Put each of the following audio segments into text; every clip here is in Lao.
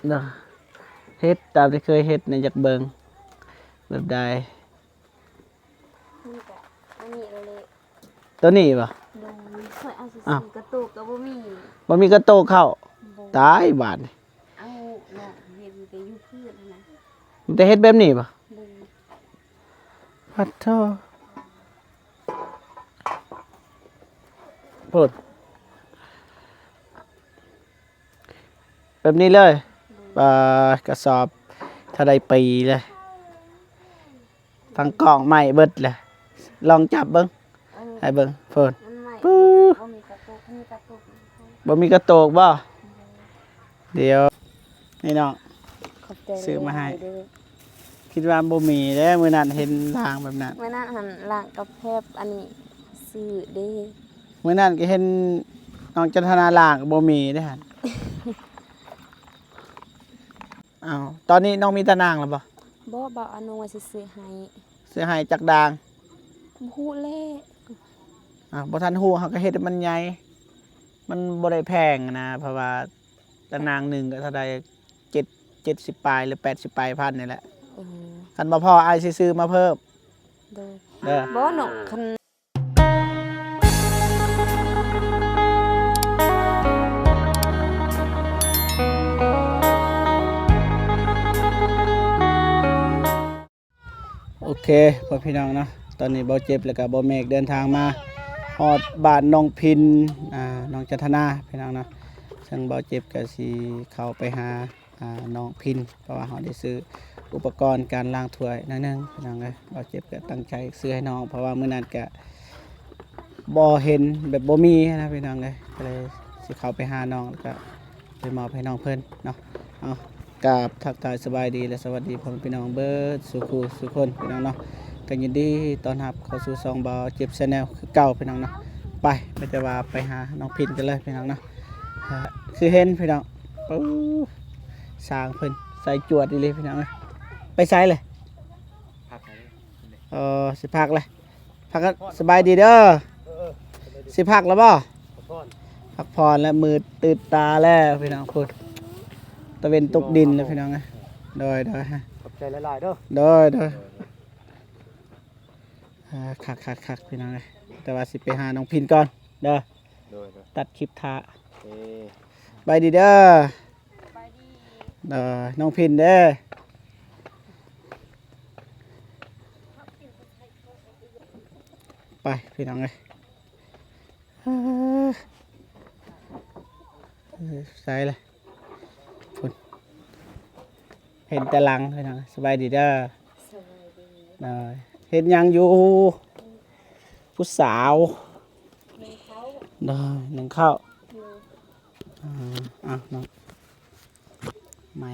ເນາະ ເຮັດຕາມທີ່ເຄີຍເຮັດນີ້ ຢາກເບິ່ງແບບໃດ? ນີ້ກະອັນນີ້ແຫຼະ ໂຕນີ້ບໍ່? ໂດຍ ຂ້ອຍເອົາຊື່ໆ ອ້າວ ກະໂຕກກະບໍ່ມີ ບໍ່ມີກະໂຕກເຂົ້າ ບໍ່ ຕາຍບາດນີ້ ເອົາເນາະ ເຮັດແຕ່ຢູ່ພື້ນຫັ້ນນະ ມີແຕ່ເຮັດແບບນີ້ບໍ່? ໂດຍ ປັດໂທ ໂພດ ແບບນີ້ເລີຍ ໂດຍ ປາ ກະສອບເທົ່າໃດປີເລີຍ ທັງກ້ອງໄມ້ເບິດແຫຼະ ລອງຈັບເບິ່ງ ເອີ ໃຫ້ເບິ່ງ ໂພດ ມັນໄໝ້ ປຶ້ ບໍ່ມີກະໂຕກ ມີກະໂຕກ ບໍ່ມີກະໂຕກບໍ່? ໂດຍ ດຽວ ນີ້ນ້ອງ ຂອບໃຈ ຊື້ມາໃຫ້ ຫຼາຍໆເດີ ຄິດວ່າບໍ່ມີເດ້ ມື້ນັ້ນເຫັນລ້າງແບບນັ້ນ ມື້ນັ້ນຫັ້ນລ້າງກັບແຟບ ອັນນີ້ຊື້ເດ້ ມື້ນັ້ນກະເຫັນນ້ອງຈັນທະນາລ້າງກະບໍ່ມີເດ້ຫັ້ນ ອ້າວ ຕອນນີ້ນ້ອງມີຕາໜ່າງແລ້ວບໍ່? ບໍ່ ບ່າວອານົງວ່າຊິຊື້ໃຫ້ ຊື້ໃຫ້ຈັກດ່າງ? ບໍ່ຮູ້ແຫຼະ ອ້າວ ບໍ່ທັນຮູ້ ເຮົາກະເຮັດໃຫ້ມັນໃຫຍ່ ມັນບໍ່ໄດ້ແພງນະ ເພາະວ່າຕາໜ່າງໜຶ່ງກະເທົ່າໃດ ເຈັດ ເຈັດສິບປາຍ ຫຼື ແປດສິບປາຍພັນນີ້ແຫຼະ ເອີ ຄັນບໍ່ພໍອ້າຍຊິຊື້ມາເພີ່ມ ໂດຍ ເດີ ບໍ່ນ້ອງ ຄັນ ໂອເຄ ພໍ່ພີ່ນ້ອງເນາະ ຕອນນີ້ບ່າວເຈັບ ແລ້ວກະບ່າວເມກເດີນທາງມາຮອດບ້ານນ້ອງພິນ ອ່າ ນ້ອງຈັນທະນາ ພີ່ນ້ອງເນາະ ເຊິ່ງບ່າວເຈັບກະຊິເຂົ້າໄປຫາ ອ່າ ນ້ອງພິນ ເພາະວ່າເຮົາໄດ້ຊື້ອຸປະກອນການລ້າງຖ້ວຍໜ້ອຍໜຶ່ງ ພີ່ນ້ອງເອີຍ ບ່າວເຈັບກະຕັ້ງໃຈຊື້ໃຫ້ນ້ອງ ເພາະວ່າມື້ນັ້ນກະບໍ່ເຫັນ ແບບບໍ່ມີນະ ພີ່ນ້ອງເອີຍ ກະເລີຍຊິເຂົ້າໄປຫານ້ອງ ແລ້ວກະ ໄປມອບໃຫ້ນ້ອງເພິ່ນເນາະ ເອົາ ກາບທັກທາຍສະບາຍດີ ແລະ ສະຫວັດດີພໍ່ແມ່ພີ່ນ້ອງເບິດສູ່ຄູ່ສູ່ຄົນ ພີ່ນ້ອງເນາະ ກະຍິນດີຕ້ອນຮັບເຂົ້າສູ່ຊ່ອງບ່າວເຈັບ Channel ຄືເກົ່າ ພີ່ນ້ອງເນາະ ໄປ ມີແຕ່ວ່າໄປຫານ້ອງພິນກັນເລີຍ ພີ່ນ້ອງເນາະ ຄືເຫັນ ພີ່ນ້ອງ ປຶ້ ຊ່າງເພິ່ນໃສ່ຈວດອີ່ຫຼີ ພີ່ນ້ອງເອີຍ ໄປໃສເລີຍ? ພັກ ເອີ ຊິພັກເລີຍ ພັກ ສະບາຍດີເດີ ເອີ ເອີ ສະບາຍດີ ຊິພັກແລ້ວບໍ່? ພັກຜ່ອນ ພັກຜ່ອນແລ້ວ ມືດຕື່ນຕາແລ້ວພີ່ນ້ອງ ພຸ້ນ ຕາເວັນຕົກດິນແລ້ວພີ່ນ້ອງເອີຍ ໂດຍ ໂດຍ ຂອບໃຈຫຼາຍໆເດີ ໂດຍ ໂດຍ ເອີ ຄັກໆໆ ພີ່ນ້ອງເອີຍ ແຕ່ວ່າຊິໄປຫານ້ອງພິນກ່ອນເດີ ໂດຍ ໂດຍ ຕັດຄລິບຖ້າ ເອີ ສະບາຍດີເດີ ສະບາຍດີ ເອີ ນ້ອງພິນເດີ ໄປພີ່ນ້ອງເອີຍ ເອີ ໃສລະ ພຸ້ນ ເຫັນແຕ່ຫຼັງພີ່ນ້ອງ ສະບາຍດີເດີ ສະບາຍດີ ໂດຍ ເຮັດຫຍັງຢູ່? ຜູ້ສາວ ໜຶ້ງເຂົ້າ ໂດຍ ໜຶ້ງເຂົ້າ ໂດຍ ອ່າ ເອົານ້ອງ ໄໝ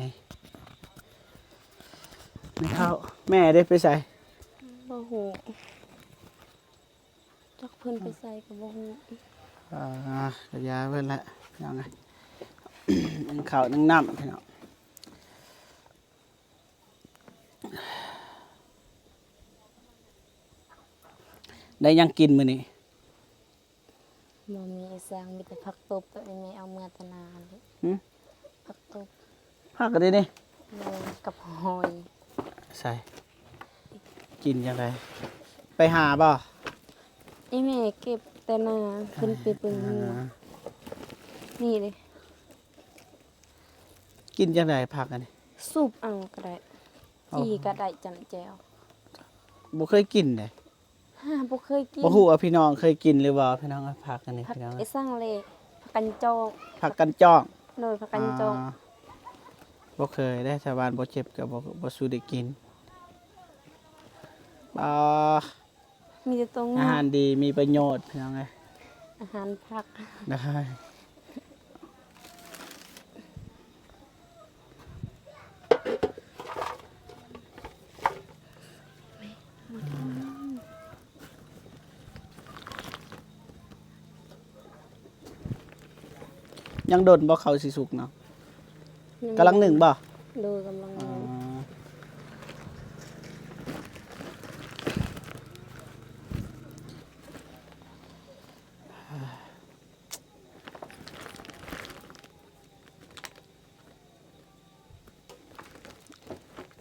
ໜຶ້ງເຂົ້າ ແມ່ເດ ໄປໃສ? ບໍ່ຮູ້ ຈັກເພິ່ນໄປໃສກະບໍ່ຮູ້ ອ່າ ກະຢ່າເພິ່ນແຫຼະ ພີ່ນ້ອງເອີຍ ໜຶ້ງເຂົ້າໜຶ້ງນ້ຳ ພີ່ນ້ອງ ໄດ້ຫຍັງກິນມື້ນີ້? ບໍ່ມີອີ່ສັງ ມີແຕ່ຜັກຕົບ ແມ່ເອົາເມືອແຕ່ນາຫັ້ນແຫຼະ ຫື? ຜັກຕົບ ຜັກອັນນີ້ນີ້ ແມ່ນ ກັບຫອຍ ໃສ່ ກິນຈັ່ງໃດ? ໄປຫາບໍ່? ອີ່ແມ່ເກັບແຕ່ນາ ເພິ່ນໄປເບິ່ງງົວ ອ່າ ນີ້ເດ້ ກິນຈັ່ງໃດຜັກອັນນີ້? ສຸບເອົາກະໄດ້ ຈີ່ກະໄດ້ ຈ້ຳແຈ່ວ ບໍ່ເຄີຍກິນເດ້ ຫາ ບໍ່ເຄີຍກິນ ບໍ່ຮູ້ວ່າພີ່ນ້ອງເຄີຍກິນຫຼືບໍ່ ພີ່ນ້ອງ ຜັກອັນນີ້ ຜັກ ພີ່ນ້ອງ ອີ່ສັງເລ ຜັກກັນຈອງ ຜັກກັນຈອງ ໂດຍ ຜັກກັນຈອງ ອ່າ ບໍ່ເຄີຍເດ້ ແຖວບ້ານບໍ່ເຈັບກະບໍ່ ບໍ່ສູ່ໄດ້ກິນ ອ່າ ມີແຕ່ໂຕງາມ ອາຫານດີ ມີປະໂຫຍດ ພີ່ນ້ອງເອີຍ ອາຫານຜັກ ໄດ້ ຍັງດົນບໍ່ເຂົ້າຊິສຸກເນາະ? ຍັງ ກຳລັງໜຶ້ງບໍ່? ໂດຍ ກຳລັງ ອໍ ໜຶ້ງ ອາ.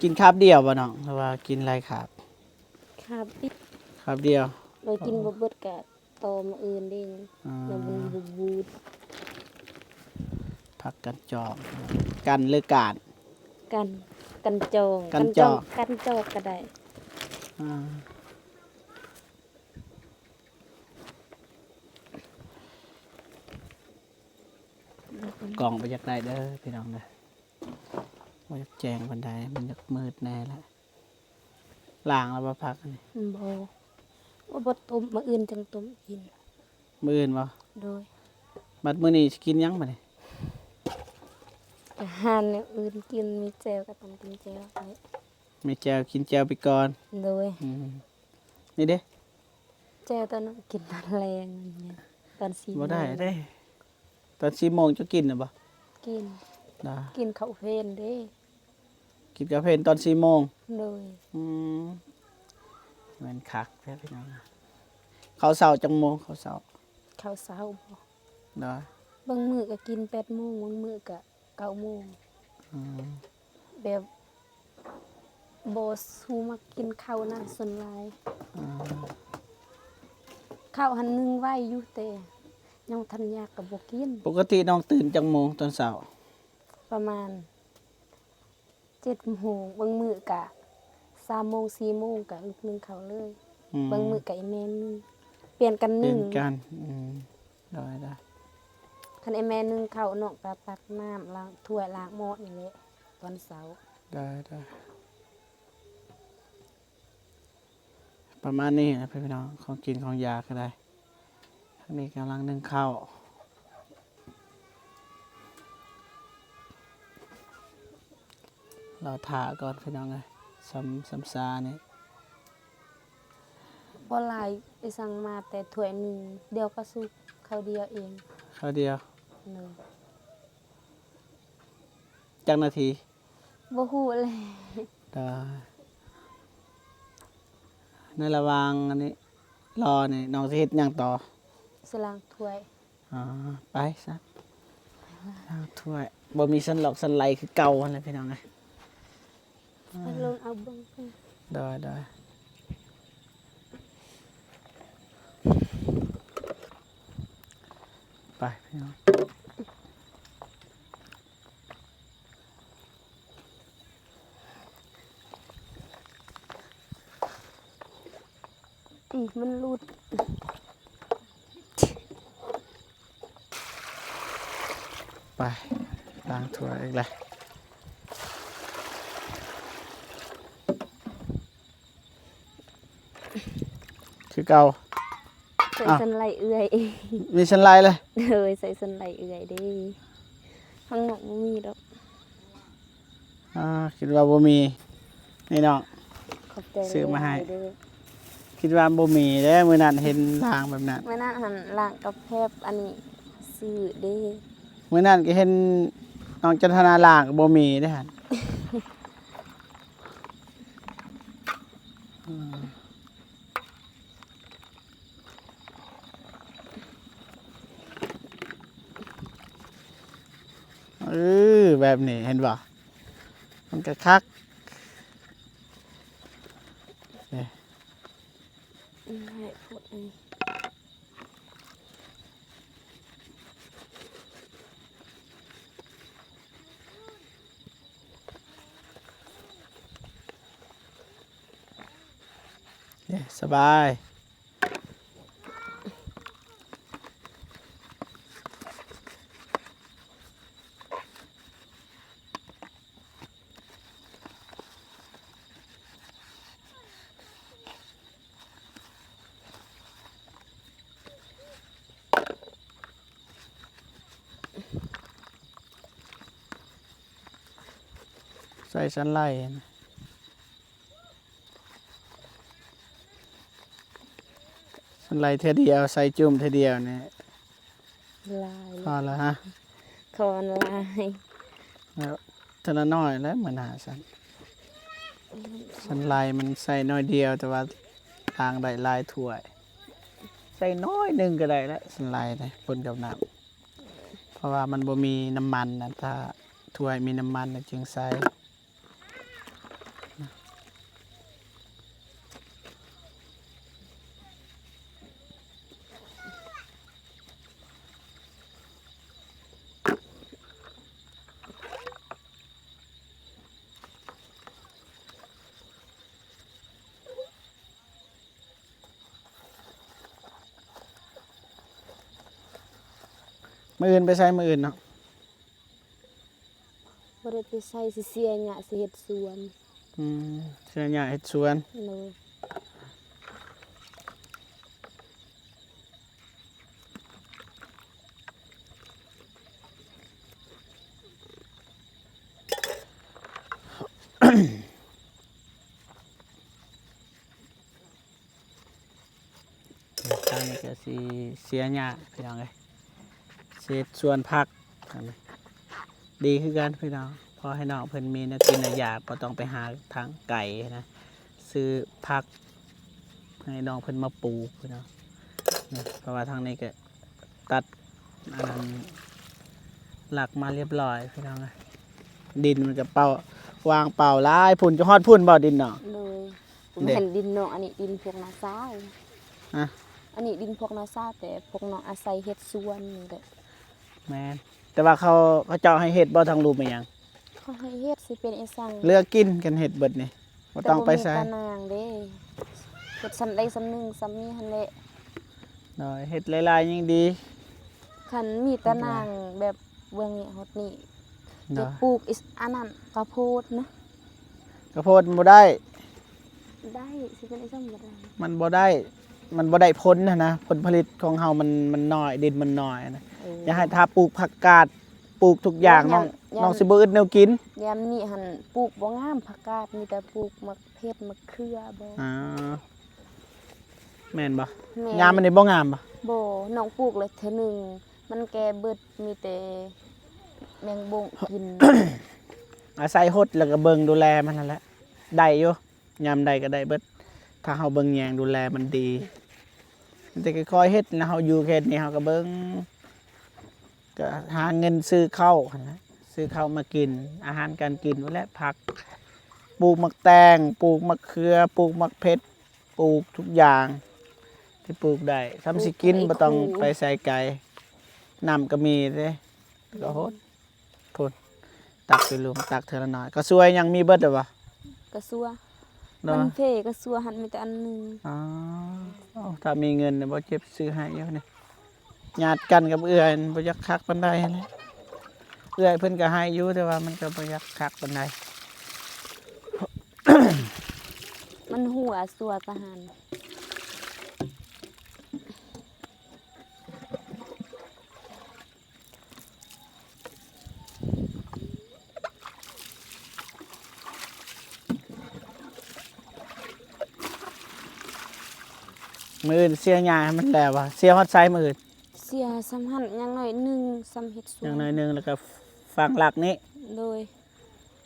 ກິນຄາບດຽວບໍ່ນ້ອງ ຫຼືວ່າກິນຫຼາຍຄາບ? ຄາບດຽວ ຄາບດຽວ ໂດຍ ກິນບໍ່ເບິດກະຕໍ່ມື້ອື່ນເດ້ ອ່າ ແລ້ວມັນບໍ່ບູດ. ຜັກກັນຈອງ ກັນ ຫຼື ການ? ກັນ ກັນຈອງ ກັນຈອງ ກັນຈອງ ກັນຈອງກະໄດ້ ອ່າ. ກ້ອງບໍ່ຢາກໄດ້ເດີພີ່ນ້ອງເດີ ບໍ່ຢາກແຈ້ງປານໃດ ມັນຢາກມືດແດ່ແຫຼະ. ລ້າງແລ້ວບໍ່ຜັກອັນນີ້? ບໍ່ ບໍ່ຕົ້ມ ມື້ອື່ນຈັ່ງຕົ້ມກິນ. ມື້ອື່ນບໍ່? ໂດຍ. ບັດມື້ນີ້ຊິກິນຫຍັງບັດນີ້? ກະຫາແນວອື່ນກິນ ມີແຈ່ວກະຕ້ອງກິນແຈ່ວໄປ ມີແຈ່ວກິນແຈ່ວໄປກ່ອນ. ໂດຍ. ອືມ ນີ້ເດ້? ແຈ່ວຕອນນັ້ນກິນຕອນແລງ ຕອນສີ່ໂມງ ບໍ່ໄດ້ເດ້. ຕອນສີ່ໂມງເຈົ້າກິນນະບໍ່? ກິນ ນະ ກິນເຂົ້າເພນເດ້. ກິນເຂົ້າເພນຕອນສີ່ໂມງ? ໂດຍ. ອືມ ແມ່ນຄັກແທ້ພີ່ນ້ອງ. ເຂົ້າເຊົ້າຈັກໂມງ? ເຂົ້າເຊົ້າ ເຂົ້າເຊົ້າບໍ່? ໂດຍ. ບາງມື້ກະກິນແປດໂມງ ບາງມື້ກະເກົ້າໂມງ. ອືມ ແບບບໍ່ສູ້ມັກກິນເຂົ້ານະ ສ່ວນຫຼາຍ. ອືມ ເຂົ້າຫັ້ນໜຶ້ງໄວ້ຢູ່ ແຕ່ຍັງບໍ່ທັນຢາກກະບໍ່ກິນ. ປົກກະຕິນ້ອງຕື່ນຈັກໂມງຕອນເຊົ້າ? ປະມານເຈັດໂມງ ບາງມື້ກະສາມໂມງ ສີ່ໂມງກະລຸກໜຶ້ງເຂົ້າເລີຍ. ອືມ ບາງມື້ກະອີ່ແມ່ໜຶ້ງ ປ່ຽນກັນໜຶ້ງ ປ່ຽນກັນ. ອືມ ໂດຍໆ. ຄັນອີ່ແມ່ໜຶ້ງເຂົ້າ ນ້ອງກະຕັກນ້ຳ ລ້າງຖ້ວຍ ລ້າງໝໍ້ນີ້ແຫຼະຕອນເຊົ້າ. ໂດຍໆ. ປະມານນີ້ນະພີ່ນ້ອງ ຂອງກິນຂອງຢາກະໄດ້. ທາງນີ້ກຳລັງໜຶ້ງເຂົ້າ ລໍຖ້າກ່ອນພີ່ນ້ອງເອີຍ. ຊຳ ຊຳຊານີ້ບໍ່ຫຼາຍ ໄປສັ່ງມາແຕ່ຖ້ວຍໜຶ່ງ ດຽວກະສຸກ ເຂົ້າດຽວເອງ. ເຂົ້າດຽວ? ໂດຍ. ຈັກນາທີ? ບໍ່ຮູ້ແຫຼະ. ໂດຍ. ໃນລະຫວ່າງອັນນີ້ລໍນີ້ ນ້ອງຊິເຮັດຫຍັງຕໍ່? ຊິລ້າງຖ້ວຍ. ອໍ ໄປຊະ ລ້າງຖ້ວຍ. ບໍ່ມີສັນຫຼອກສັນໄຫຼຄືເກົ່າຫັ້ນແຫຼະພີ່ນ້ອງເອີຍ. ລົງເອົາເບິ່ງ. ໂດຍໆ. ໄປພີ່ນ້ອງ. ອີ ມັນຫຼຸດ. ໄປ ລ້າງຖ້ວຍອີກແລ້ວ ຄືເກົ່າ. ໃສ່ ອ້າວ ສັນໄຫຼເອື້ອຍ. ມີສັນໄຫຼເລີຍ? ໂດຍ ໃສ່ສັນໄຫຼເອື້ອຍເດ້. ຂ້າງນອກບໍ່ມີດອກ. ອ່າ ຄິດວ່າບໍ່ມີ ນີ້ນ້ອງ ຂອບໃຈ ຊື້ມາໃຫ້ ຫຼາຍໆເດີ. ຄິດວ່າບໍ່ມີເດ້ ມື້ນັ້ນເຫັນລ້າງແບບນັ້ນ. ມື້ນັ້ນຫັ້ນລ້າງກັບແຟບ ອັນນີ້ຊື້ເດ້. ມື້ນັ້ນກະເຫັນນ້ອງຈັນທະນາລ້າງກະບໍ່ມີເດ້ຫັ້ນ. ອືມ. ເອີ ແບບນີ້ເຫັນບໍ່ ມັນກະຄັກເດ້. ອືມ ໃຫ້ພຸດອັນນີ້. ເອີ ສະບາຍ. ໃສ່ສັນໄຫຼນະ. ສັນໄຫຼເທື່ອດຽວ ໃສ່ຈຸ້ມເທື່ອດຽວນີ້ ຫຼາຍ ພໍແລ້ວຮະ ຂໍຫຼາຍ ແລ້ວເທື່ອລະໜ້ອຍແຫຼະ ມື້ໜ້າຊັ້ນ. ສັນໄຫຼມັນໃສ່ໜ້ອຍດຽວ ແຕ່ວ່າລ້າງໄດ້ຫຼາຍຖ້ວຍ ໃສ່ໜ້ອຍໜຶ່ງກະໄດ້ລະ ສັນໄຫຼນະ ປົນກັບນ້ຳ ເພາະວ່າມັນບໍ່ມີນ້ຳມັນນະ ຖ້າຖ້ວຍມີນ້ຳມັນນະຈຶ່ງໃສ່. ມື້ອື່ນໄປໃສ? ມື້ອື່ນເນາະ ບໍ່ໄດ້ໄປໃສ ຊິເສຍຫຍ້າ ຊິເຮັດສວນ. ອືມ ເສຍຫຍ້າເຮັດສວນ. ໂດຍ. ທາງນີ້ກໍຊິເສຍຫຍ້າພີ່ນ້ອງເອີຍ ເສຍສວນຜັກ ອັນນີ້ດີຄືກັນພີ່ນ້ອງ ພໍໃຫ້ນ້ອງເພິ່ນມີແນວກິນແນວຢາກ ບໍ່ຕ້ອງໄປຫາທາງໄກນະ ຊື້ຜັກໃຫ້ນ້ອງເພິ່ນມາປູກພີ່ນ້ອງ ນີ້ ເພາະວ່າທາງນີ້ກໍຕັດ ອັນນັ້ນ ຫຼັກມາລຽບຮ້ອຍພີ່ນ້ອງເອີຍ ດິນມັນກໍເປົ່າ ວ່າງເປົ່າຫຼາຍ ພຸ້ນ ຈະຮອດພຸ້ນບໍ່ ດິນເນາະ? ໂດຍ. ບໍ່ແມ່ນດິນນ້ອງ ອັນນີ້ດິນພວກນ້າສາວ. ຮະ? ອັນນີ້ດິນພວກນ້າສາວ ແຕ່ພວກນ້ອງອາໄສເຮັດສວນນີ້ແຫຼະ. ແມ່ນ ແຕ່ວ່າເຂົາ ເຂົາເຈົ້າໃຫ້ເຮັດບໍ່ ທາງລຸ່ມອີ່ຫຍັງ? ເຂົາໃຫ້ເຮັດ ຊິເປັນອີ່ຫຍັງ? ເຫຼືອກິນ ຄັນເຮັດເບິດນີ້ ບໍ່ຕ້ອງໄປໃສ. ແຕ່ບໍ່ມີຕາໜ່າງເດ້ ເຮັດສ່ຳໃດສ່ຳໜຶ່ງ ສ່ຳນີ້ຫັ້ນແຫຼະ. ໂດຍ ເຮັດຫຼາຍໆ ຍິ່ງດີ. ຄັນມີຕາໜ່າງແບບເບື້ອງນີ້ຮອດນີ້ ໂດຍ ຈະປູກອີ່ ອັນນັ້ນ ເຂົ້າໂພດນະ. ເຂົ້າໂພດມັນບໍ່ໄດ້. ໄດ້ ຊິເປັນອີ່ຫຍັງບໍ່ໄດ້? ມັນບໍ່ໄດ້ ມັນບໍ່ໄດ້ຜົນຫັ້ນນະ ຜົນຜະລິດຂອງເຮົາມັນ ມັນໜ້ອຍ ດິນມັນໜ້ອຍນະ. ເອີ ຢາກໃຫ້ ຖ້າປູກຜັກກາດ ປູກທຸກຢ່າງ ໂອ້ຍ ນ້ອງ ຍາມ ນ້ອງຊິບໍ່ອຶດແນວກິນ. ຍາມນີ້ຫັ້ນປູກບໍ່ງາມຜັກກາດ ມີແຕ່ປູກໝາກເຜັດ ໝາກເຂືອບໍ. ອາ ແມ່ນບໍ່? ແມ່ນ. ຍາມອັນນີ້ບໍ່ງາມບໍ່? ບໍ່ ນ້ອງປູກແລ້ວເທື່ອໜຶ່ງ ມັນແກ່ເບິດ ມີແຕ່ແມງບົງກິນ. ອາໄສຫົດ ແລ້ວກໍເບິ່ງດູແລມັນຫັ້ນແຫຼະ ໄດ້ຢູ່ ຍາມໃດກໍໄດ້ເບິດ ຖ້າເຮົາເບິ່ງແຍງດູແລມັນດີ. ມີແຕ່ຄ່ອຍໆເຮັດນະ ເຮົາຢູ່ເຂດນີ້ເຮົາກໍເບິ່ງ ກໍຫາເງິນຊື້ເຂົ້າຫັ້ນນະ ຊື້ເຂົ້າມາກິນ ອາຫານການກິນພຸ້ນແຫຼະ ຜັກ ປູກໝາກແຕງ ປູກໝາກເຂືອ ປູກໝາກເຜັດ ປູກທຸກຢ່າງທີ່ປູກໄດ້ ສ່ຳຊິກິນ ປູກໄດ້ ບໍ່ຕ້ອງໄປໃສໄກ ນ້ຳກໍມີເດ້ ກໍຫົດ ພຸ້ນ ຕັກຢູ່ລຸ່ມ ຕັກເທື່ອລະໜ້ອຍ. ກະຊວຍຫຍັງມີເບິດແລ້ວບໍ່? ກະຊວຍ ເນາະ ມັນເພ ກະຊວຍຫັ້ນມີແຕ່ອັນໜຶ່ງ. ອໍ ໂອ້ ຖ້າມີເງິນນີ້ບໍ່ເຈັບຊື້ໃຫ້ຢູ່ນີ້ ຍາດກັນກັບເອື້ອຍ ບໍ່ຢາກຄັກປານໃດຫັ້ນແຫຼະ. ເອື້ອຍເພິ່ນກໍໃຫ້ຢູ່ ແຕ່ວ່າມັນກໍບໍ່ຢາກຄັກປານໃດ. ມັນຮົ່ວ ຊວຍກະຫັ້ນ. ມື້ອື່ນເສຍຫຍ້າໃຫ້ມັນແລ້ວບໍ່? ເສຍຮອດໃສມື້ອື່ນ? ເສຍສ່ຳຫັ້ນ ຢ່າງໜ້ອຍໜຶ່ງ ສ່ຳເຮັດສວນ ຢ່າງໜ້ອຍໜຶ່ງ ແລ້ວກໍຝັງຫຼັກນີ້. ໂດຍ.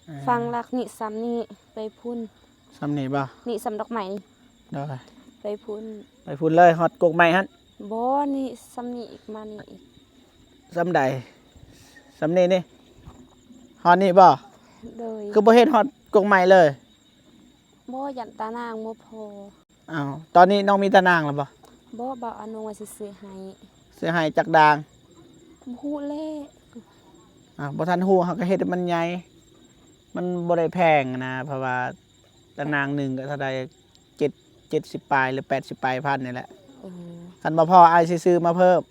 ອ່າ ຝັງຫຼັກນີ້ສ່ຳນີ້ ໄປພຸ້ນ. ສ່ຳນີ້ບໍ່? ນີ້ສ່ຳດອກໄມ້ນີ້. ໂດຍ. ໄປພຸ້ນ. ໄປພຸ້ນເລີຍ ຮອດກົກໄມ້ຫັ້ນ? ບໍ່ ນີ້ສ່ຳນີ້ອີກ ມານີ້ອີກ. ສ່ຳໃດ? ສ່ຳນີ້ນີ້ ຮອດນີ້ບໍ່? ໂດຍ. ຄືບໍ່ເຮັດຮອດກົກໄມ້ເລີຍ? ບໍ່ ຢ້ານຕາໜ່າງບໍ່ພໍ. ອ້າວ ຕອນນີ້ນ້ອງມີຕາໜ່າງແລ້ວບໍ່? ບໍ່ ບ່າວອານົງວ່າຊິຊື້ໃຫ້. ຊື້ໃຫ້ຈັກດ່າງ? ບໍ່ຮູ້ແຫຼະ. ອ້າວ ບໍ່ທັນຮູ້ ເຮົາກໍເຮັດໃຫ້ມັນໃຫຍ່ ມັນບໍ່ໄດ້ແພງນະ ເພາະວ່າຕາໜ່າງໜຶ່ງກໍເທົ່າໃດ ເຈັດ ເຈັດສິບປາຍ ຫຼື ແປດສິບປາຍພັນນີ້ແຫຼະ. ເອີ ຄັນບໍ່ພໍອ້າຍຊິຊື້ມາເພີ່ມ.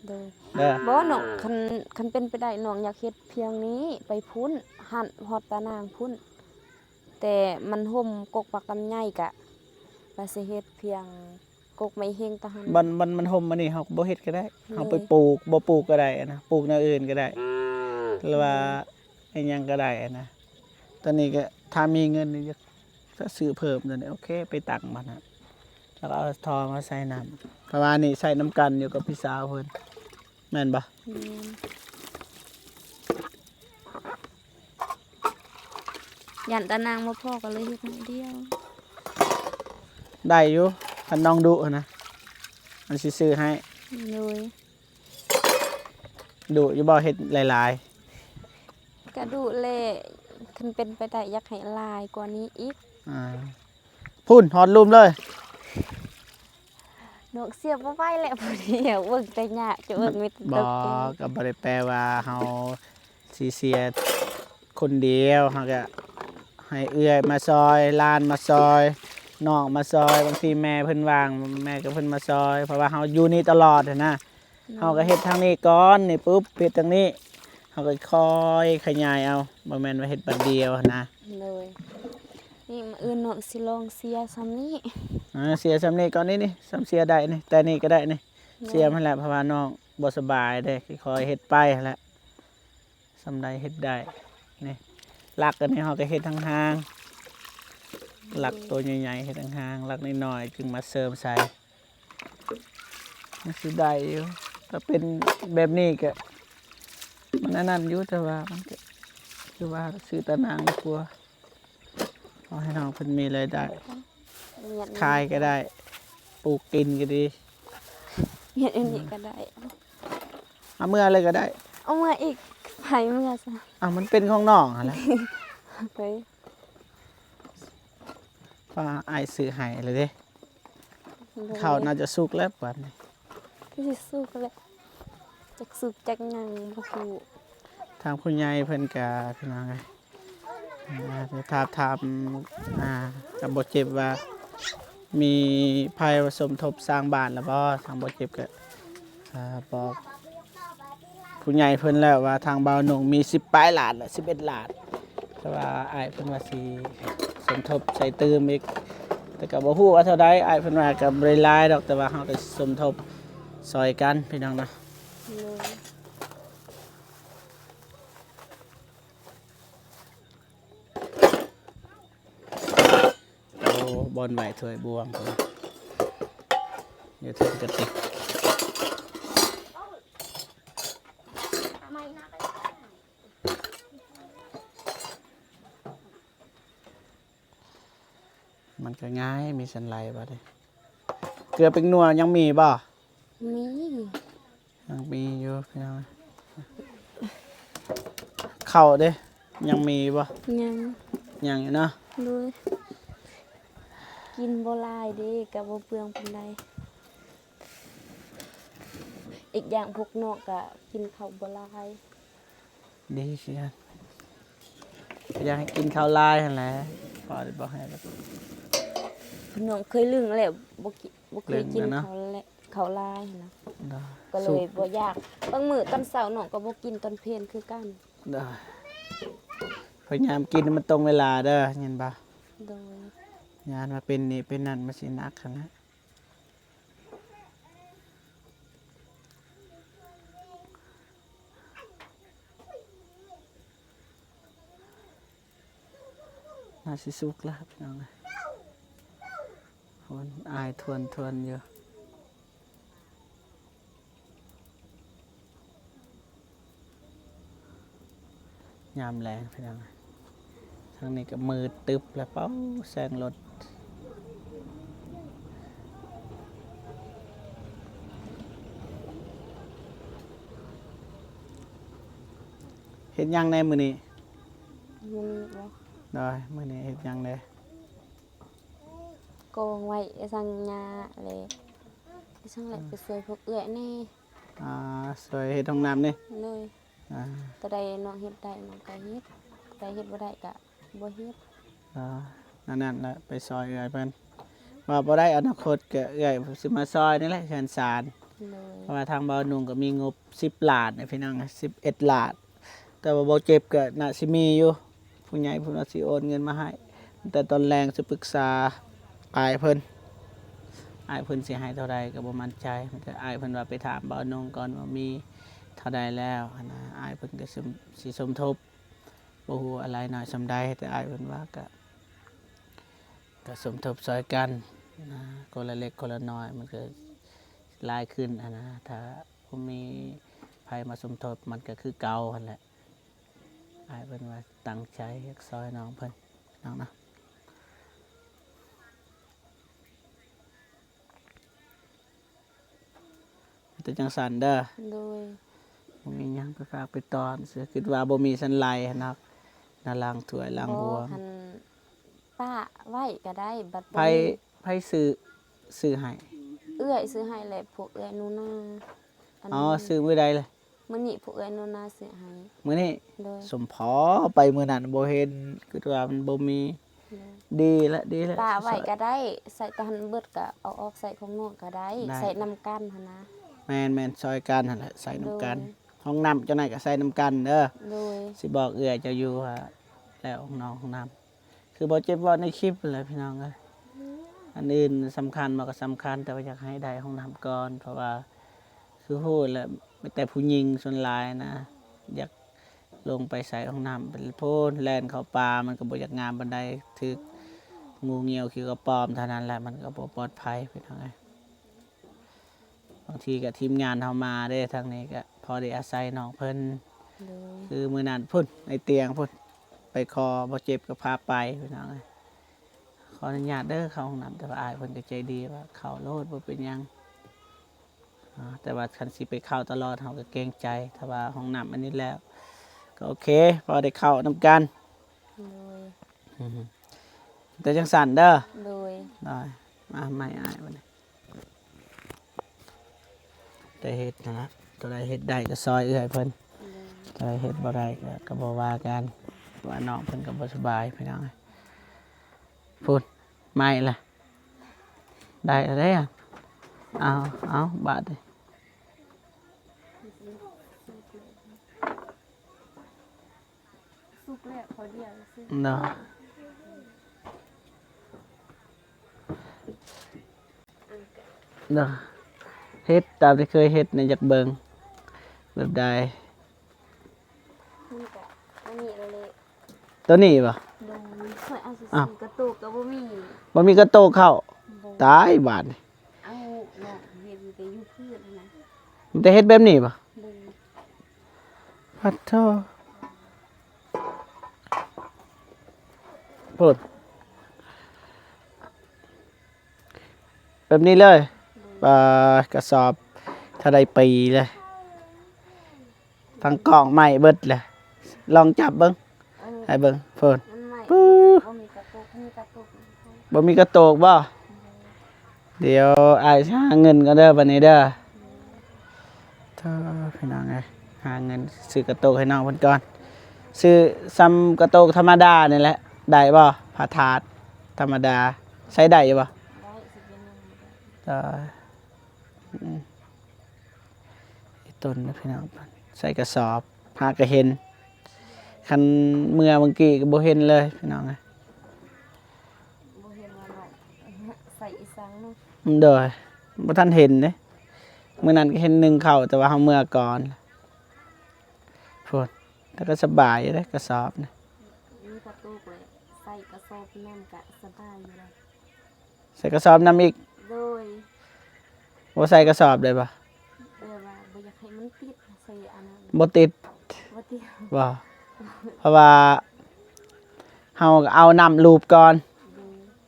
ໂດຍ. ເດີ ບໍ່ນ້ອງ ຄັນ ຄັນເປັນໄປໄດ້ນ້ອງຢາກເຮັດພຽງນີ້ ໄປພຸ້ນ ຫັ້ນ ຮອດຕາໜ່າງພຸ້ນ. ແຕ່ມັນຮົ່ມກົກໝາກລຳໄຍກະວ່າຊິເຮັດພຽງກົກໄມ້ເຮັງຕະຫັ້ນ. ມັນ ມັນ ມັນຮົ່ມອັນນີ້ເຮົາກໍບໍ່ເຮັດກໍໄດ້. ໂດຍ. ເຮົາໄປປູກ ບໍ່ປູກກໍໄດ້ນະ ປູກແນວອື່ນກໍໄດ້ ຫຼືວ່າ ໂດຍ ອີ່ຫຍັງກໍໄດ້ນະ. ຕອນນີ້ກໍຖ້າມີເງິນນີ້ຢາກ ຈະຊື້ເພີ່ມຕົວນີ້ ໂອເຄ ໄປຕັ້ງມັນນະ ແລ້ວກໍເອົາທໍ່ມາໃສ່ນ້ຳ ເພາະວ່ານີ້ໃຊ້ນຳກັນຢູ່ກັບພີ່ສາວເພິ່ນ ແມ່ນບໍ່? ແມ່ນ. ຢ້ານຕາໜ່າງບໍ່ພໍກໍເລີຍເຮັດໜ້ອຍດຽວ. ໄດ້ຢູ່ ຄັນນ້ອງດຸຫັ້ນນະ ມັນຊິຊື້ໃຫ້. ໂດຍ. ດຸຢູ່ບໍ່ ເຮັດຫຼາຍໆ? ກະດຸແຫຼະ ຄັນເປັນໄປໄດ້ຢາກໃຫ້ຫຼາຍກວ່ານີ້ອີກ. ອ່າ ພຸ້ນ ຮອດລຸ່ມເລີຍ. ນ້ອງເສຍບໍ່ໄຫວແຫຼະຜູ້ດຽວ ເບິ່ງແຕ່ຍາກ ຈະເບິ່ງມີແຕ່ຕົວເອງ. ບໍ່ ກໍບໍ່ໄດ້ແປວ່າເຮົາຊິເສຍຄົນດຽວ ເຮົາກໍໃຫ້ເອື້ອຍມາຊ່ອຍ ຫຼານມາຊ່ອຍ ນ້ອງມາຊ່ອຍ ບາງທີແມ່ເພິ່ນວ່າງ ແມ່ກໍເພິ່ນມາຊ່ອຍ ເພາະວ່າເຮົາຢູ່ນີ້ຕະຫຼອດຫັ້ນນະ. ເຮົາກໍເຮັດທາງນີ້ກ່ອນ ນີ້ປຸບ ເຮັດທາງນີ້ ເຮົາກໍຄ່ອຍຂະຫຍາຍເອົາ ບໍ່ແມ່ນວ່າເຮັດບາດດຽວຫັ້ນນະ. ໂດຍ ນີ້ມື້ອື່ນນ້ອງຊິລອງເສຍຊ່ຳນີ້ ອ່າ ເສຍຊ່ຳນີ້ກ່ອນ ນີ້ ນີ້ ຊ່ຳເສຍໄດ້ນີ້ ແຕ່ນີ້ກໍໄດ້ນີ້ ໂດຍ ເສຍຫັ້ນແຫຼະ ເພາະວ່ານ້ອງບໍ່ສະບາຍເດ້ ຄ່ອຍເຮັດໄປຫັ້ນແຫຼະ ຊ່ຳໃດເຮັດໄດ້ນີ້. ຫຼັກອັນນີ້ເຮົາກໍເຮັດຫ່າງໆ ຫຼັກໂຕໃຫຍ່ໆເຮັດຫ່າງໆ ຫຼັກນ້ອຍໆຈຶ່ງມາເສີມໃສ່. ມັນຊິໄດ້ຢູ່ ຖ້າເປັນແບບນີ້ກະ ມັນອັນນັ້ນຢູ່ ແຕ່ວ່າມັນກະ ຄືວ່າຊື້ຕາໜ່າງດີກວ່າ ຂໍໃຫ້ນ້ອງເພິ່ນມີລາຍໄດ້ ຂາຍກໍໄດ້ ປູກກິນກໍດີ ເຮັດອັນນີ້ກໍໄດ້ ເອົາເມືອເລີຍກໍໄດ້ ເອົາເມືອອີກ ໃຜເມືອຊະ ເອົ້າ ມັນເປັນຂອງນ້ອງຫັ້ນແຫຼະ ເອີຍ ວ່າອ້າຍຊື້ໃຫ້ແລ້ວເດ້. ໂດຍ ເຂົ້າໜ້າຈະສຸກແລ້ວບາດນີ້ ຄືຊິສຸກແລ້ວ ຈັກສຸກຈັກຫຍັງບໍ່ຮູ້. ທາງຜູ້ໃຫຍ່ເພິ່ນກະ ພີ່ນ້ອງເອີຍ ອ່າ ໄດ້ທາບທາມ ອ່າ ກັບບໍ່ເຈັບວ່າ ມີໃຜມາສົມທົບສ້າງບ້ານແລ້ວບໍ່? ທາງບໍ່ເຈັບກະ ອ່າ ບອກ ຜູ້ໃຫຍ່ເພິ່ນແລ້ວວ່າທາງບ່າວໜຸ່ງມີສິບປາຍລ້ານແຫຼະ ສິບເອັດລ້ານ ແຕ່ວ່າອ້າຍເພິ່ນວ່າຊິສົມທົບໃສ່ຕື່ມອີກ ແຕ່ກໍບໍ່ຮູ້ວ່າເທົ່າໃດ ອ້າຍເພິ່ນວ່າກໍບໍ່ໄດ້ຫຼາຍດອກ ແຕ່ວ່າເຮົາກໍສົມທົບຊ່ອຍກັນພີ່ນ້ອງເນາະ. ໂອ້ ບ່ອນໄຫວ້ຖ້ວຍບ່ວງ ຢູ່ເທິງກະຕິກ ມັນກໍງ່າຍ ມີສັນໄຫຼບາດນີ້ ເກືອແປ້ງນົວຍັງມີບໍ່? ມີ ຍັງມີຢູ່ພີ່ນ້ອງ. ເຂົ້າເດ້ ຍັງມີຢູ່ບໍ່? ຍັງ ຍັງຢູ່ເນາະ. ໂດຍ ກິນບໍ່ຫຼາຍເດ້ ກະບໍ່ເປືອງປານໃດ. ອີກຢ່າງພວກນ້ອງກະກິນເຂົ້າບໍ່ຫຼາຍ. ດີຄືກັນ ຢາກໃຫ້ກິນເຂົ້າຫຼາຍຫັ້ນແຫຼະ ພໍ່ໄດ້ບອກໃຫ້ແລ້ວ. ນ້ອງເຄີຍລຶ້ງແລ້ວ ບໍ່ກິນ ບໍ່ເຄີຍກິນເຂົ້າແລະ ເຂົ້າຫຼາຍຫັ້ນນະ ກໍເລີຍບໍ່ຢາກ. ບາງມື້ຕອນເຊົ້ານ້ອງກໍບໍ່ກິນ ຕອນເພນຄືກັນ. ໂດຍ ພະຍາຍາມກິນໃຫ້ມັນຕົງເວລາເດີ ຍິນບໍ່? ໂດຍ ຢ້ານວ່າເປັນນີ້ເປັນນັ້ນ ມັນຊິໜັກຫັ້ນນະ. ໜ້າຊິສຸກແລ້ວພີ່ນ້ອງເອີຍ ໂອ້ຍ ອາຍທວນໆຢູ່. ຍາມແລງພີ່ນ້ອງ ທາງນີ້ກໍມືດຕຶບແລ້ວ ເປົາ ແສງລົດ. ເຮັດຫຍັງແດ່ມື້ນີ້? ມື້ນີ້ບໍ? ໂດຍ ມື້ນີ້ເຮັດຫຍັງແດ່? ກອງໄວ້ ໄອ້ສັງຫຍ້າແຫຼະ ໄອ້ສັງແຫຼະ ອືມ ໄປຊ່ວຍພວກເອື້ອຍແດ່. ອ່າ ຊ່ວຍເຮັດຫ້ອງນ້ຳນີ້? ໂດຍ ອ່າ ຕົວໃດນ້ອງເຮັດໄດ້ນ້ອງກໍເຮັດ ຕົວໃດເຮັດບໍ່ໄດ້ກໍບໍ່ເຮັດ. ອ່າ ນັ້ນແຫຼະ ໄປຊ່ອຍເອື້ອຍເພິ່ນ ວ່າບໍ່ໄດ້ອະນາຄົດກໍເອື້ອຍຊິມາຊ່ອຍນີ້ແຫຼະ ເຮືອນຊານ. ໂດຍ ເພາະວ່າທາງບ່າວໜຸ່ງກໍມີງົບສິບລ້ານນະພີ່ນ້ອງ ສິບເອັດລ້ານ. ແຕ່ວ່າບໍ່ເຈັບກໍໜ້າຊິມີຢູ່ ຜູ້ໃຫຍ່ເພິ່ນວ່າຊິໂອນເງິນມາໃຫ້ ແຕ່ຕອນແລງຊິປຶກສາອ້າຍເພິ່ນ ອ້າຍເພິ່ນຊິໃຫ້ເທົ່າໃດກໍບໍ່ໝັ້ນໃຈ. ມີແຕ່ອ້າຍເພິ່ນວ່າໄປຖາມບ່າວໜຸ່ງກ່ອນວ່າມີເທົ່າໃດແລ້ວຫັ້ນນະ ອ້າຍເພິ່ນກໍຊິ ຊິສົມທົບ ບໍ່ຮູ້ວ່າຫຼາຍໜ້ອຍສ່ຳໃດ ແຕ່ອ້າຍເພິ່ນວ່າກໍ ກໍສົມທົບຊ່ອຍກັນນະ ຄົນລະເລັກຄົນລະນ້ອຍ ມັນກໍຫຼາຍຂຶ້ນຫັ້ນນະ. ຖ້າບໍ່ມີໃຜມາສົມທົບ ມັນກໍຄືເກົ່າຫັ້ນແຫຼະ. ອ້າຍເພິ່ນວ່າຕັ້ງໃຈຢາກຊ່ອຍນ້ອງເພິ່ນ ນ້ອງເນາະ. ມີແຕ່ຈັ່ງຊັ້ນເດີ. ໂດຍ ບໍ່ມີຫຍັງໄປຝາກໄປຕ້ອນ ຄືຄິດວ່າບໍ່ມີສັນໄຫຼຫັ້ນນະ ນາລ້າງຖ້ວຍລ້າງບ່ວງ. ບໍ່ ຄັນປະໄວ້ກໍໄດ້ ບັດ ໃຜ ບໍ່ມີ ໃຜຊື້ ຊື້ໃຫ້? ເອື້ອຍຊື້ໃຫ້ແຫຼະ ພວກເອື້ອຍໜູນາ. ອໍ ຊື້ມື້ໃດລະ? ມື້ນີ້ ພວກເອື້ອຍໜູນາຊື້ໃຫ້. ມື້ນີ້? ໂດຍ ສົມພໍໄປມື້ນັ້ນບໍ່ເຫັນ ຄິດວ່າມັນບໍ່ມີ. ໂດຍ ດີລະ ດີລະ ປະໄວ້ກໍໄດ້ ໃຊ້ຕອນເບິດກໍເອົາອອກໃຊ້ຂອງນ້ອງກໍໄດ້ ໄດ້ ໃຊ້ນຳກັນຫັ້ນນະ. ແມ່ນໆ ຊ່ອຍກັນຫັ້ນແຫຼະ ໃສ່ນຳກັນ. ໂດຍ ຫ້ອງນ້ຳເຈົ້ານັ້ນກໍໃສ່ນຳກັນເດີ. ໂດຍ ຊິບອກເອື້ອຍເຈົ້າຢູ່ວ່າ ແລ້ວຫ້ອງນ້ອງຫ້ອງນ້ຳ ຄືບໍ່ເຈັບເວົ້າໃນຄລິບແຫຼະພີ່ນ້ອງເອີຍ. ອັນອື່ນສຳຄັນບໍ່ກໍສຳຄັນ ແຕ່ວ່າຢາກໃຫ້ໄດ້ຫ້ອງນ້ຳກ່ອນ ເພາະວ່າຄືຮູ້ແຫຼະ ມີແຕ່ຜູ້ຍິງສ່ວນຫຼາຍນະ ຢາກລົງໄປໃສ່ຫ້ອງນ້ຳ ເປັນໂພນແລ່ນເຂົ້າປ່າ ມັນກໍບໍ່ຢາກງາມປານໃດ ຖືກງູງຽວ ຂີ້ກະປອມ ເທົ່ານັ້ນແຫຼະ ມັນກໍບໍ່ປອດໄພພີ່ນ້ອງເອີຍ. ບາງທີກໍທີມງານເຮົາມາເດ້ ທາງນີ້ກໍພໍໄດ້ອາໄສນ້ອງເພິ່ນ. ໂດຍ ຄືມື້ນັ້ນພຸ້ນ ໃນຕຽງພຸ້ນ ໄປຂໍບໍ່ເຈັບກໍພາໄປພີ່ນ້ອງເອີຍ. ຂໍອະນຸຍາດເດີເຂົ້າຫ້ອງນ້ຳ ແຕ່ວ່າອ້າຍເພິ່ນກໍໃຈດີວ່າເຂົ້າໂລດ ບໍ່ເປັນຫຍັງ. ອາ ແຕ່ວ່າຄັນຊິໄປເຂົ້າຕະຫຼອດ ເຮົາກໍເກງໃຈ. ຖ້າວ່າຫ້ອງນ້ຳອັນນີ້ແລ້ວ ກໍໂອເຄ ພໍໄດ້ເຂົ້ານຳກັນ. ໂດຍ ອືມ ແຕ່ຈັ່ງຊັ້ນເດີ. ໂດຍ ໂດຍ ມາໃໝ່ອ້າຍບັດນີ້ ແຕ່ເຮັດຫັ້ນລະ ຕົວໃດເຮັດໄດ້ກໍຊ່ອຍເອື້ອຍເພິ່ນ. ໂດຍ ຕົວໃດເຮັດບໍ່ໄດ້ກໍ ກໍບໍ່ວ່າກັນ ວ່ານ້ອງເພິ່ນກໍບໍ່ສະບາຍພີ່ນ້ອງ. ພຸ້ນ ໄໝ້ລະ ໄດ້ແລ້ວເດ້. ເອົາ ເອົາ ບາດນີ້ ສຸກແລ້ວ ຂໍດຽວຊື່ ເນາະ ເນາະ. ເຮັດຕາມທີ່ເຄີຍເຮັດນີ້ ຢາກເບິ່ງແບບໃດ? ມັນກະອັນນີ້ລະເລະ ຕົວນີ້ບໍ່? ໂດຍ ຂ້ອຍເອົາຊື່ໆ ອ້າວ ກະໂຕກກໍບໍ່ມີ ບໍ່ມີກະໂຕກເຂົ້າ. ບໍ່ ຕາຍບາດນີ້ ເອົາເນາະ ເຮັດແຕ່ຢູ່ພື້ນນະ ມັນຈະເຮັດແບບນີ້ບໍ່? ໂດຍ ປັດໂທ ພຸ້ນ ແບບນີ້ເລີຍ. ໂດຍ ປາ ກະສອບເທົ່າໃດປີເລີຍ ທັງກ້ອງໄໝ້ເບິດແຫຼະ. ລອງຈັບເບິ່ງ ເອີ ໃຫ້ເບິ່ງ ພຸ້ນ ມັນໄໝ້ ປຶ້ ບໍ່ມີກະຕຸກ ມີກະຕຸກ ບໍ່ມີກະຕຸກບໍ່? ໂດຍ ດຽວອ້າຍຊິຫາເງິນກ່ອນເດີ ບັດນີ້ເດີ. ໂອ້ ພີ່ນ້ອງເອີຍ ຫາເງິນຊື້ກະຕຸກໃຫ້ນ້ອງເພິ່ນກ່ອນ. ຊື້ສ່ຳກະຕຸກທຳມະດານີ້ແຫຼະ ໄດ້ບໍ່? ຜ້າຖາດທຳມະດາ ໃຊ້ໄດ້ຢູ່ບໍ່? ໄດ້ ຊິເປັນຫຍັງບໍ່ໄດ້. ເອີ ອືມ ອີ່ຕົນນະພີ່ນ້ອງ ໃສ່ກະສອບ ຫາກະເຫັນ ຄັນເມື່ອເມື່ອກີ້ກໍບໍ່ເຫັນເລີຍພີ່ນ້ອງເອີຍ. ບໍ່ເຫັນວ່ານ້ອງໃສ່ອີ່ສັງເນາະ. ໂດຍ ບໍ່ທັນເຫັນເດ້ ມື້ນັ້ນກໍເຫັນໜຶ່ງເຂົ້າ ແຕ່ວ່າເຮົາເມື່ອກ່ອນ. ພຸ້ນ ແຕ່ກໍສະບາຍຢູ່ເດ້ ກະສອບນະ ມີກະຕຸກແຫຼະ ໃສ່ກະສອບນຳກະສະບາຍຢູ່ເດ້. ໃສ່ກະສອບນຳອີກ? ໂດຍ ບໍ່ໃສ່ກະສອບໄດ້ບໍ່? ແຕ່ວ່າບໍ່ຢາກໃຫ້ມັນຕິດໃສ່ອັນນັ້ນ. ບໍ່ຕິດ? ບໍ່ຕິດ ບໍ່ ເພາະວ່າເຮົາກໍເອົານ້ຳລູບກ່ອນ.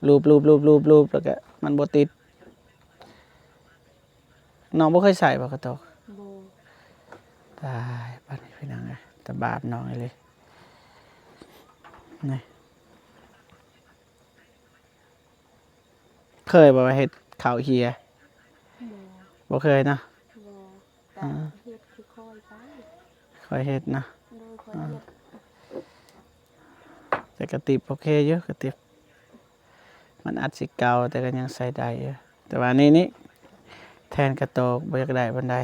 ໂດຍ ລູບໆໆໆ ແລ້ວກໍມັນບໍ່ຕິດ. ນ້ອງບໍ່ເຄີຍໃສ່ບໍ່ກະໂຕກ? ບໍ່. ຕາຍ ບາດນີ້ພີ່ນ້ອງເອີຍ ຕາບາບນ້ອງອີ່ຫຼີນີ້. ເຄີຍບໍ່ວ່າເຮັດເຂົ້າເຮຍ? ບໍ່. ບໍ່ເຄີຍເນາະ? ບໍ່. ກະ ອ່າ ເຮັດຄືຄ່ອຍໄປ ຄ່ອຍເຮັດເນາະ. ໂດຍ ຄ່ອຍເຮັດ. ອ່າ ແຕ່ກະຕິບໂອເຄຢູ່ ກະຕິບ ມັນອາດຊິເກົ່າ ແຕ່ກໍຍັງໃຊ້ໄດ້ຢູ່. ແຕ່ວ່ານີ້ ນີ້ ແທນກະໂຕກ ບໍ່ຢາກໄດ້ປານໃດ.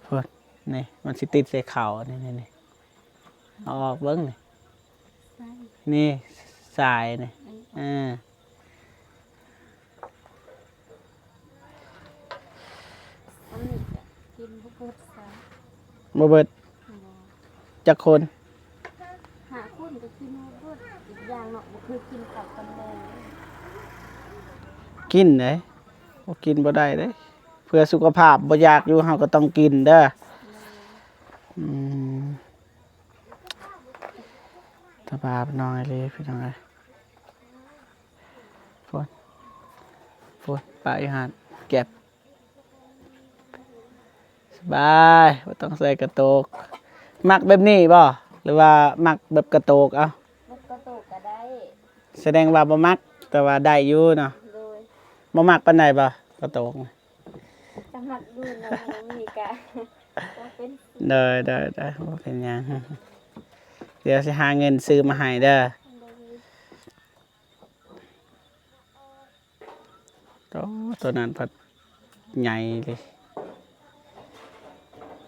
ພຸ້ນ ນີ້ ມັນຊິຕິດໃສ່ເຂົ້າ ນີ້ໆໆ ເອົາອອກເບິ່ງນີ້ ໃສ່ ນີ້ ສາຍນີ້ ເອີ ເອີ ອັນນີ້ກະກິນບໍ່ເບິດຊ້ຳ. ບໍ່ເບິດ? ບໍ່. ຈັກຄົນ? ຫ້າຄົນກໍກິນບໍ່ເບິດ. ອີກຢ່າງເນາະ ບໍ່ເຄີຍກິນເຂົ້າຕອນແລງ. ກິນເດ້ ບໍ່ກິນບໍ່ໄດ້ເດ້ ເພື່ອສຸຂະພາບ ບໍ່ຢາກຢູ່ ເຮົາກໍຕ້ອງກິນເດີ. ອືມ ຕາບາບນ້ອງອີ່ຫຼີພີ່ນ້ອງເອີຍ. ພຸ້ນ ພຸ້ນ ໄປຫັ້ນ ແກັບ ສະບາຍ ບໍ່ຕ້ອງໃສ່ກະໂຕກ. ມັກແບບນີ້ບໍ່ ຫຼືວ່າມັກແບບກະໂຕກ? ເອົ້າ ແບບກະໂຕກກໍໄດ້. ສະແດງວ່າບໍ່ມັກ ແຕ່ວ່າໄດ້ຢູ່ເນາະ. ໂດຍ. ບໍ່ມັກປານໃດບໍ່ກະໂຕກ? ກໍມັກຢູ່ເນາະ ມັນມີກະບໍ່ເປັນ. ໂດຍໆໆ ບໍ່ເປັນຫຍັງ ດຽວຊິຫາເງິນຊື້ມາໃຫ້ເດີ. ໂດຍ. ໂຕ ໂຕນັ້ນພັດໃຫຍ່ເລີຍ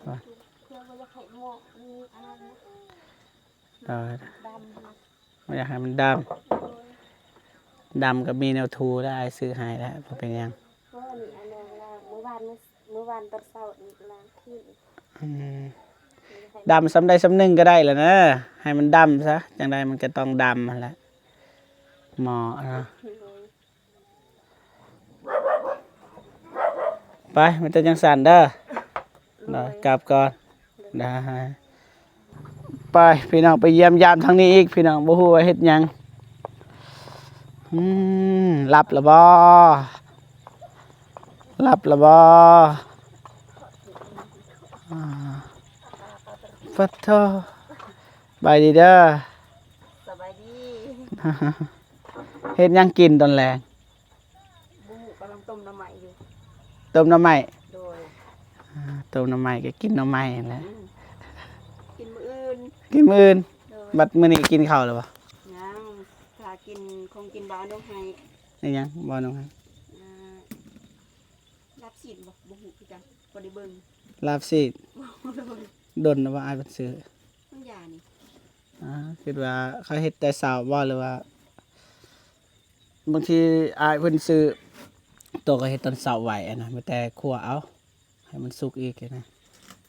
ວ່າ ໂດຍ ບໍ່ຢາກໃຫ້ມັນດຳ ດຳກໍມີແນວຖູແລ້ວ ອ້າຍຊື້ໃຫ້ແລ້ວ ບໍ່ເປັນຫຍັງ ເອີ ນີ້ອັນນັ້ນລ້າງ ມື້ວານ ມື້ ມື້ວານຕອນເຊົ້ານີ້ລ້າງຄືນ ອືມ ດຳສ່ຳໃດສ່ຳໜຶ່ງກໍໄດ້ແຫຼະນະ ໃຫ້ມັນດຳຊະ ຈັ່ງໃດມັນກໍຕ້ອງດຳຫັ້ນແຫຼະ ໝໍ້ເນາະ ໂດຍ ໄປ ມີແຕ່ຈັ່ງຊັ້ນເດີ ໂດຍ ໄດ້ ກັບກ່ອນ ໄດ້ ໄປ ພີ່ນ້ອງ ໄປຢ້ຽມຢາມທາງນີ້ອີກ ພີ່ນ້ອງ ບໍ່ຮູ້ວ່າເຮັດຫຍັງ ອືມ ຫຼັບລະບໍ່ ຫຼັບລະບໍ່ ອາ ປະໂທ ສະບາຍດີເດີ ສະບາຍດີ ເຮັດຫຍັງກິນຕອນແລງ? ບໍ່ຮູ້ ກຳລັງຕົ້ມໜໍ່ໄມ້ຢູ່ ຕົ້ມໜໍ່ໄມ້ ໂດຍ ອ່າ ຕົ້ມໜໍ່ໄມ້ກໍກິນໜໍ່ໄມ້ຫັ້ນແຫຼະ ອືມ ກິນມື້ອື່ນ ກິນມື້ອື່ນ ໂດຍ ບັດມື້ນີ້ກິນເຂົ້າແລ້ວບໍ່? ຍັງ ຖ້າກິນ ຄົງກິນບ່າວນົກໄຮ ອີຫຍັງບ່າວນົກໄຮ? ອ່າ ລາບຊີ້ນບໍ່? ບໍ່ຮູ້ຄືກັນ ບໍ່ໄດ້ເບິ່ງ ລາບຊີ້ນ ໂດຍ ດົນແລ້ວບໍ່ອ້າຍເພິ່ນຊື້? ມັນຢານີ້ ອ່າ ຄິດວ່າເຂົາເຮັດແຕ່ເຊົ້າບໍ່ ຫຼືວ່າ ບາງທີອ້າຍເພິ່ນຊື້ ໂຕກໍເຮັດຕອນເຊົ້າໄວ້ຫັ້ນນະ ມີແຕ່ຂົ້ວເອົາ ໃຫ້ມັນສຸກອີກຫັ້ນນະ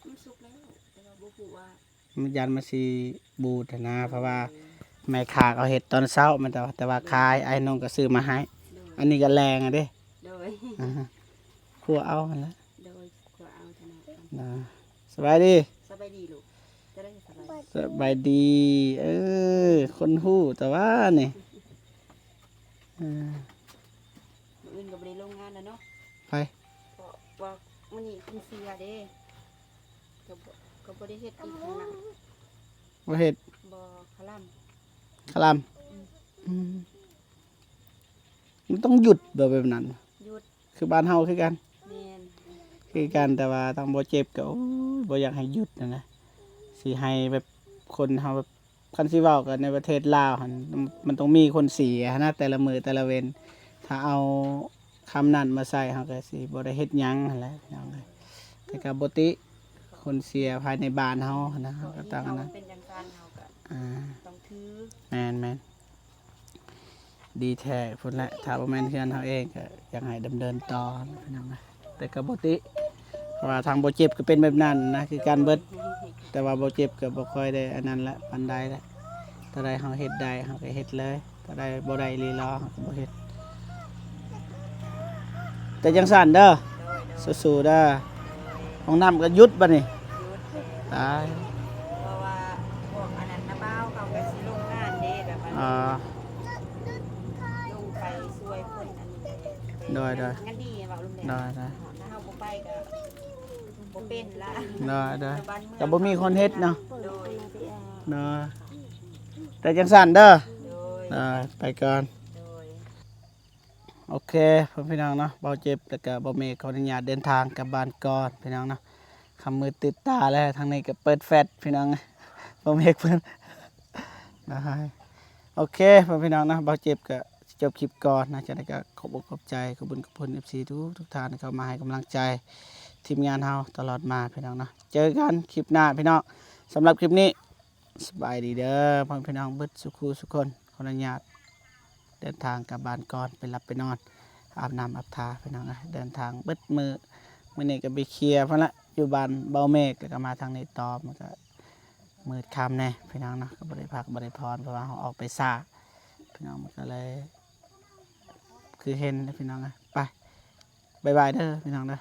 ມັນສຸກແລ້ວ ແຕ່ວ່າບໍ່ຮູ້ວ່າ ມັນຢ້ານມັນຊິບູດຫັ້ນນະ ເພາະວ່າແມ່ຄ້າເຂົາເຮັດຕອນເຊົ້າ ແມ່ນແຕ່ວ່າ ແຕ່ວ່າຂາຍ ອ້າຍນົງກໍຊື້ມາໃຫ້ ໂດຍ ອັນນີ້ກໍແລງຫັ້ນເດ້ ໂດຍ ອ່າ ຂົ້ວເອົາຫັ້ນແຫຼະ ໂດຍ ຂົ້ວເອົາເທົ່ານັ້ນ ອ່າ ສະບາຍດີ ສະບາຍດີລູກ ຈະໄດ້ສະບາຍ ສະບາຍດີ ເອີ ຄົນຮູ້ແຕ່ວ່ານີ້ ເອີ ມື້ອື່ນກໍບໍ່ໄດ້ລົງງານແລ້ວເນາະ ໃຜ? ເພາະວ່າມື້ນີ້ຄົນເສຍເດ້ ກໍບໍ່ ກໍບໍ່ໄດ້ເຮັດອີກຫັ້ນນະ ບໍ່ເຮັດ ບໍ່ ຄະລຳ ຄະລຳ ອືມ ອືມ ມັນຕ້ອງຢຸດບໍ່ແບບນັ້ນ? ຢຸດ ຄືບ້ານເຮົາຄືກັນ ແມ່ນ ຄືກັນ ແຕ່ວ່າທາງບໍ່ເຈັບກໍ ໂອ້ຍ ບໍ່ຢາກໃຫ້ຢຸດຫັ້ນນະ ຊິໃຫ້ແບບຄົນເຮົາແບບ ຄັນຊິເວົ້າກັນໃນປະເທດລາວຫັ້ນ ມັນຕ້ອງມີຄົນເສຍຫັ້ນນະ ແຕ່ລະມື້ແຕ່ລະເວັນ ຖ້າເອົາຄຳນັ້ນມາໃສ່ ເຮົາກໍຊິບໍ່ໄດ້ເຮັດຫຍັງຫັ້ນແຫຼະ ພີ່ນ້ອງເອີຍ ແຕ່ກໍບໍ່ຕິ ຄົນເສຍພາຍໃນບ້ານເຮົາຫັ້ນນະ ເຮົາກໍຕ້ອງອັນນັ້ນ ເປັນຈັ່ງຊັ້ນເຮົາກໍ ອ່າ ຕ້ອງຖື ແມ່ນໆ ດີແທ້ພຸ້ນແຫຼະ ຖ້າບໍ່ແມ່ນເຮືອນເຮົາເອງກໍຢາກໃຫ້ດຳເນີນຕໍ່ ພີ່ນ້ອງເອີຍ ແຕ່ກໍບໍ່ຕິ ເພາະວ່າທາງບໍ່ເຈັບກໍເປັນແບບນັ້ນນະ ຄືກັນເບິດ ແຕ່ວ່າບໍ່ເຈັບກໍບໍ່ຄ່ອຍໄດ້ອັນນັ້ນລະ ປານໃດລະ ເທົ່າໃດເຮົາເຮັດໄດ້ເຮົາກໍເຮັດເລີຍ ເທົ່າໃດບໍ່ໄດ້ອີ່ຫຼີລະເຮົາກໍບໍ່ເຮັດ ແຕ່ຈັ່ງຊັ້ນເດີ ໂດຍໆ ສູ້ໆເດີ ຫ້ອງນ້ຳກໍຢຸດບັດນີ້ ຢຸດ ຕາຍ ເພາະວ່າພວກອັນນັ້ນນະ ບ່າວເຂົາກໍຊິລົງງານເດ້ ແບບວ່າ ອ່າ ລົງໄປຊ່ວຍຄົນອັນນີ້ ໂດຍໆ ງານດີເວົ້າລົມແລ້ວ ໂດຍໆ ຖ້າເຮົາບໍ່ໄປກໍບໍ່ເປັນລະ ໂດຍໆ ແຕ່ບ້ານເມືອງກໍບໍ່ມີຄົນເຮັດເນາະ ໂດຍ ໂດຍ ແຕ່ຈັ່ງຊັ້ນເດີ ໂດຍ ໂດຍ ໄປກ່ອນ ໂດຍ ໂອເຄ ພໍ່ແມ່ພີ່ນ້ອງເນາະ ບ່າວເຈັບ ແລ້ວກໍບ່າວເມກຂໍອະນຸຍາດເດີນທາງກັບບ້ານກ່ອນ ພີ່ນ້ອງເນາະ ຄ່ຳມືດຕື່ນຕາແລ້ວ ທາງນີ້ກໍເປີດແຟດ ພີ່ນ້ອງ ບ່າວເມກເພິ່ນ ໂອເຄ ພໍ່ແມ່ພີ່ນ້ອງເນາະ ບ່າວເຈັບກໍຊິຈົບຄລິບກ່ອນເນາະ ຈັ່ງໃດກໍຂອບອົກຂອບໃຈ ຂອບບຸນຂອບຄຸນ ເອັຟຊີ ທຸກໆທ່ານທີ່ເຂົ້າມາໃຫ້ກຳລັງໃຈທີມງານເຮົາຕະຫຼອດມາ ພີ່ນ້ອງເນາະ ເຈີກັນຄລິບໜ້າ ພີ່ນ້ອງ ສຳລັບຄລິບນີ້ ສະບາຍດີເດີ ພໍ່ແມ່ພີ່ນ້ອງເບິດສູ່ຄູ່ສູ່ຄົນ ຂໍອະນຸຍາດເດີນທາງກັບບ້ານກ່ອນ ໄປຫຼັບໄປນອນ ອາບນ້ຳອາບທ່າ ພີ່ນ້ອງເອີຍ ເດີນທາງເບິດມື້ ມື້ນີ້ກໍໄປເຄຍພຸ້ນລະ ຢູ່ບ້ານເບົາເມກ ແລ້ວກໍມາທາງນີ້ຕໍ່ ມັນກໍມືດຄ່ຳແດ່ ພີ່ນ້ອງເນາະ ກໍບໍ່ໄດ້ພັກບໍ່ໄດ້ຜ່ອນ ເພາະວ່າເຮົາອອກໄປຊ້າ ພີ່ນ້ອງ ມັນກໍເລີຍ ຄືເຫັນແຫຼະ ພີ່ນ້ອງເອີຍ ໄປ ບາຍບາຍເດີ ພີ່ນ້ອງເດີ.